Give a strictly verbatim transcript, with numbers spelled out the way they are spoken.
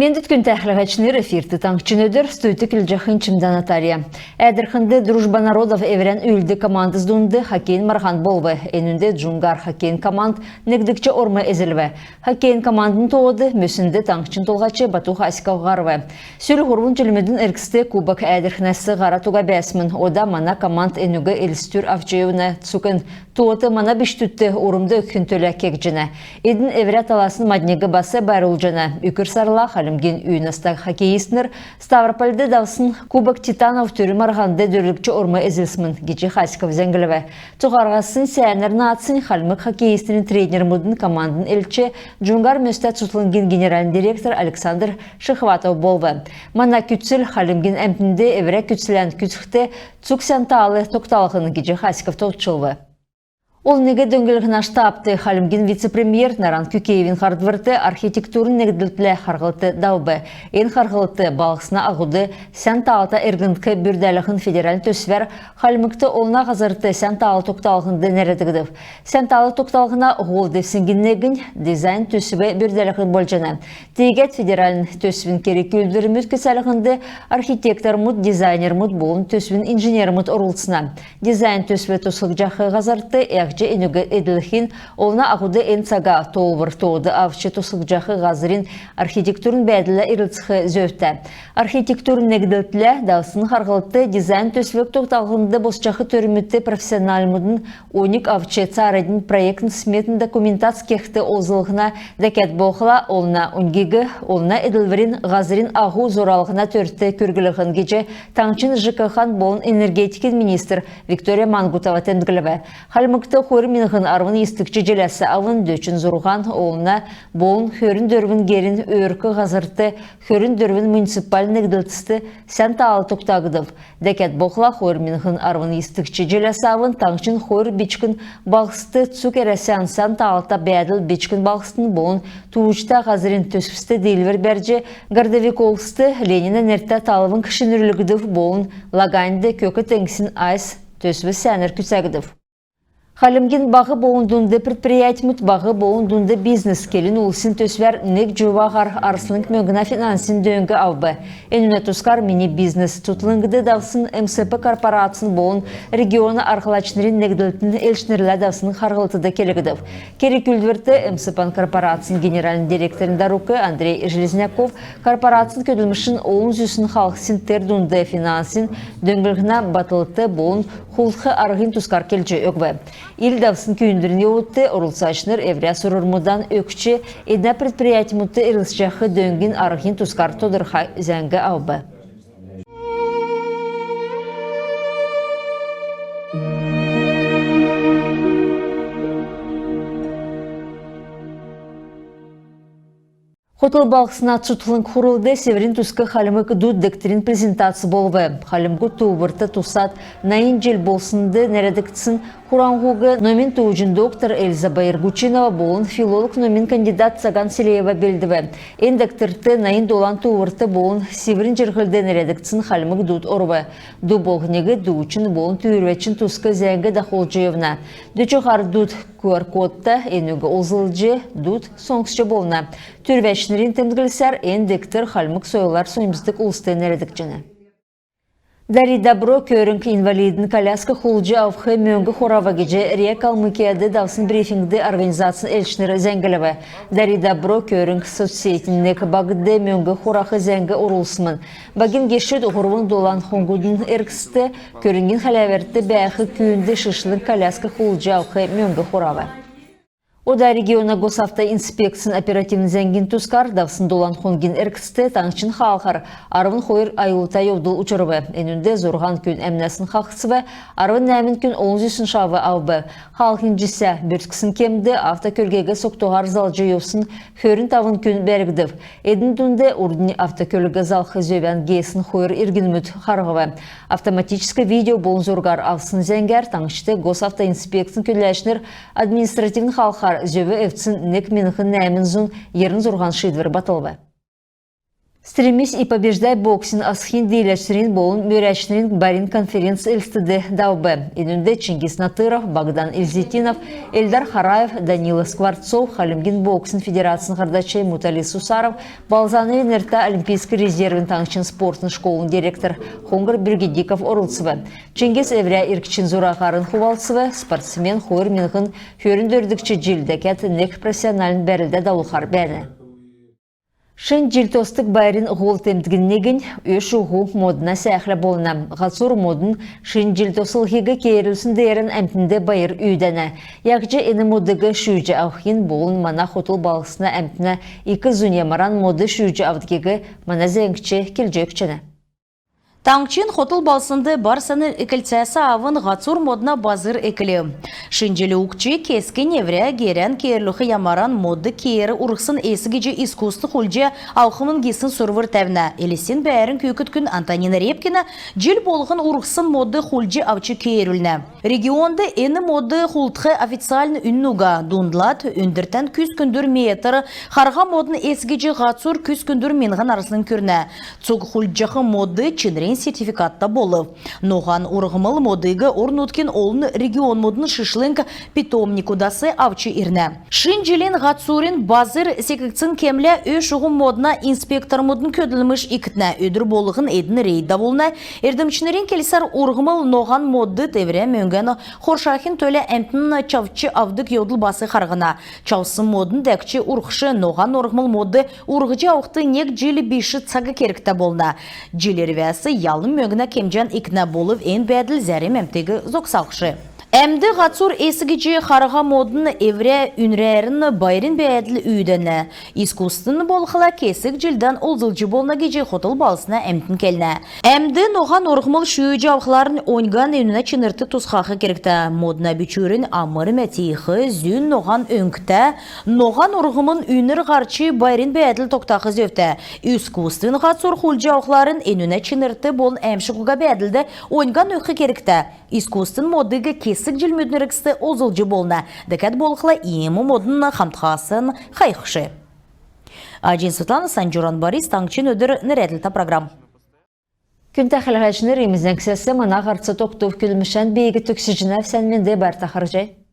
Эндүт, күндтә хәләһәчнр, эфирт «Таңһчин өдр», студьд келҗәхнь Чимдән Наталья. Әәдрхнд «Дружба народов» эврән үүлддг командс дунд хоккейин марһан болв. Энүнд «Джунгар» хоккейин команд негдгч орм эзлв. Хоккейин командын тоод мөснд таңһчин Толһач Бату Хасиков һарв. Сүл һурвн җилмүдин эргцд кубок Әәдрхнәс һарад уга бәәсмн. Ода мана команд энүг Элстүр авч йовна. Цуг эн тоот мана бичкдүдт урмд өгхин төлә кегдҗәнә. Эдн эврә таласн мадниг бас байрлулҗана. Үкр сарла хальмгин үй наста хоккеистнр Ставропольд давсн «Кубок титанов» түрүн марһанд дөрвдгч орм эзлсмн гиҗ Хасиков зәңглв. Цуһараһаснь сәәнәр наадснь хальмг хоккеистнрин тренермүдин командын элч, «Джунгар» мөстә цутхлңгин генеральн директор Александр Шихватов болв. Мана күцл хальмгин әмтнд эврә күцлән күцхд цуг сән таал тогталһн гиҗ Хасиков товчлв. Олниг дөңнлһнә штабд хальмгин вице-премьер Наран Күкеевин һардврт архитектурн негдлтлә харһлт давв. Эн харһлт «Балһсна аһуд сән таалта эргндк бүрдәлһн» федеральн төсвәр Хальмгт олна һазрт сән таал тогталһнд нерәдгдв. Сән таал тогталһна һол девсңгин негнь дизайн төсв бүрдәлһн болҗана. Тиигәд федеральн төсвин керг-үүлдврмүд күцәлһнд архитектормуд, дизайнермуд болн төсвин инженермуд орлцна. Дизайн төсв тосхгдҗах һазрт яһҗ энүг эдлхин, олна аһуд эн цага тоолвр тоод авч тосхгдҗах һазрин архитектурн бәәдллә ирлцх зөвтә. Архитектурн негдлтлә давсн харһлтд дизайн төсв тогталһнд босҗах төрмүдт профессиональмудын оньг авч цааранднь проектн-сметн документац кехд олзлһна, дәкәд болхла олна оньгиг олна эдлврин һазрин аһу зуралһна төрт күрглһн гиҗ таңһчин ЖКХ-н болн энергетикин министр Виктория Мангутова темдглв. Хальмгт хойр миңһн арвн йисдгч җиләс авн дөчн зурһан олна болн хөрн дөрвн герин өөрк һазрт хөрн дөрвн муниципальн негдлтст сән таал тогтагдв. Дәкәд болхла хойр миңһн арвн йисдгч җиләс авн таңһчин хойр бичкн балһсд, цуг Әрәсән сән таалта бәәдл бичкн балһсдын болн тууҗта һазрин төсвст диилвр бәрҗ, Городовиковскд Ленинә нертә талвң шинрүлгдв болн Лаганьд Көк теңгсин айс төсв сәәнәр күцәгдв. Хальмгин «Баһ болн дунд предприятьмүд — баһ болн дунд бизнес» келн-улсин төсвәр нег җува һар арслң мөңгнә финансин дөң авв. Энүнә тускар «Мини бизнес» цутхлңд давсн МСП корпорацин болн региона арһлачнрин негдлтин элчнрлә давсн харһлтд келгдв. Керг-үүлдврт МСП-н корпорацин генеральн директорин дарук Андрей Железняков корпорацин көдлмшин олн зүсн халхсин, тер дунд финансин дөңнлһнә батлт болн хулдх арһин тускар келҗ өгв. Ил давсн күүндврин йовудт орлцачнр эврә сурврмудан өгч, эднә предприятьмүдт ирлцҗәх дөңгин арһин тускар тодрха зәңг авв. Хотл балһсна цутхлң хурлд «Сиврин туск хальмг дуд» дегтрин презентац болв. Хальмгуд тууврт тусад найн җил болснд нерәдгдсн хураңһуг номин тууҗин доктор Эльза Баиргучинова болн филолог, номин кандидат Цаган Селеева белдв. Эн дегтрт найн долан тууврт болн Сиврин җирһлд нерәдгдсн хальмг дуд орв. Ду болһниг дуучин болн түүрвәчин туск зәңг дахулҗ йовна. Дөчн һар дуд QR-кодта, энүг олзлҗ дуд соңсҗ болна. Түүрвәчнрин темдглсәр, эн дегтр хальмг сойлар соньмсдг улст нерәдгдҗәнә. «Дари добро» көрңг инвалидин коляск хулдҗ авх мөңг хурав гиҗ РИА Калмыкияд давсн брифингд организацин элчнр зәңглв. «Дари добро» көрңг соцсетин нег багд мөңг хурах зәңг орулсмн. Багин гешүд һурвн долан хонгудын эргцд көрңгин хәләврт бәәх күүнд шишлң коляск хулдҗ авх мөңг хурав. Ода региона госавтоинспекцин оперативн зәңгин тускар. Давсн долан хонгин эргцд таңһчин хаалһар арвн хойр аюлта йовдл учрв. Энүнд зурһан күн әмнәсн хаһцв, арвн нәәмн күн олн зүсн шав авв. Хаалһин җисә бүртксн кемд автокөлгиг согтуһар залҗ йовсн хөрн тавн күн бәргдв. Эдн дунд урднь автокөлг залх зөвән геесн хойр иргнмүд харһв. Автоматическ видео болн зургар авсн зәңгәр таңһчд госавтоинспекцин көдләчнр административн халхар зөв эвдсн нег миңһн нәәмн зун йирн зурһан шиидвр батлв. «Стремись и побеждай» боксин асхин дииләчнрин болн мөрәчнрин барин конференц Элстд давв. Энүнд Чингис Натыров, Богдан Ильзитинов, Эльдар Хараев, Данила Скворцов, Хальмгин боксин федерацин һардач Мутали Сусаров, Балзановин нертә олимпийск резервин таңһчин спортын школын директор Хоңһр Бөргедиков орлцв. Чингис эврә иргчин зураһарн хувалцв. Спортсмен хойр миңһн хөрн дөрвдгч җил дәкәд нег профессиональн бәрлдә давулхар бәәнә. Шин җил тосдг байрин һол темдгин негнь — ө-шуһу модна сәәхлә болна. Һацур модн шин җил тослһиг кеерүлсн деерән әмтнд байр үүдәнә. Яһҗ эн модыг шүүҗ авхин болн мана хотл балһсна әмтнә ик зунь ямаран мод шүүҗ авдгиг мана зәңгч келҗ өгчәнә. Таңһчин хотл балһснд бар санл эклцәс авн һацур модна базр эклв. Шин җил угтҗ кесгнь эврә герән кеерүлх ямаран мод кеер урһсн эс гиҗ искусствин хулдҗ авхмн гисн сурвр тәвнә. Элстин бәәрн күүкд күн Антонина Репкина җил болһн урһсн мод хулдҗ авч кеерүлнә. Регионд эн мод хулдх официальн үнн уга. Дундлад өндртән күс күндүр метр харһа модн эс гиҗ һацур күс күндүр миңһн арслң күрнә. Цуг хулдҗах мод чинрин сертификатта болв. Ноһан урһмл модыг орн-нутгин олн регионмудын шишлң питомникудас авч ирнә. Шин җилин һацурин базр секгдсн кемлә ө-шуһу модна инспектормудын көдлмш икднә. Өдр болһн эдн рейд давулна. Эрдмчнрин келсәр, урһмл ноһан модд эврә мөңгән хоршахин төлә әмтн чавч авдг йовдл бас харһна. Чавсн модн дәкҗ урһхш. Ноһан урһмл модд урһҗ авхд нег җил биш цаг кергтә болна. Җил ирвәс ялм мөңгнә кемҗән икднә, болв эн бәәдл зәрм әмтиг зогсалхш. Әмд һацур эс гиҗ харһа модн эврә үнрәрн байрин бәәдл үүдәнә. Искусствин болхла кесг җилдән олзлҗ болна гиҗ хотл балһсна әмтн келнә. Әмд ноһан урһмл шүүҗ авхларн оньган энүнә чинрт тусхах кергтә. Модна бичүрнь амр-мә тиих, зүн ноһан өңгтә, ноһан урһмлын үнр һарч, байрин бәәдл тогтах зөвтә. Искусствин һацур хулдҗ авхларн энүнә чинрт болн әәмшг уга бәәдлд оньган өгх кергтә. Искусствин модыг кесг җилмүдин эргцд олзлҗ болна. Дәкәд болхла иим модн хамтхасн хайхш. Аҗин Светлана, Санҗуран Борис, «Таңһчин өдр» нерәдлтә программ. Күндтә хәләһәчнр, иим зәңгсәс мана һарц тогтв. Көдлмшән би төгсәҗәнәв. Сән менд, байрта харһий.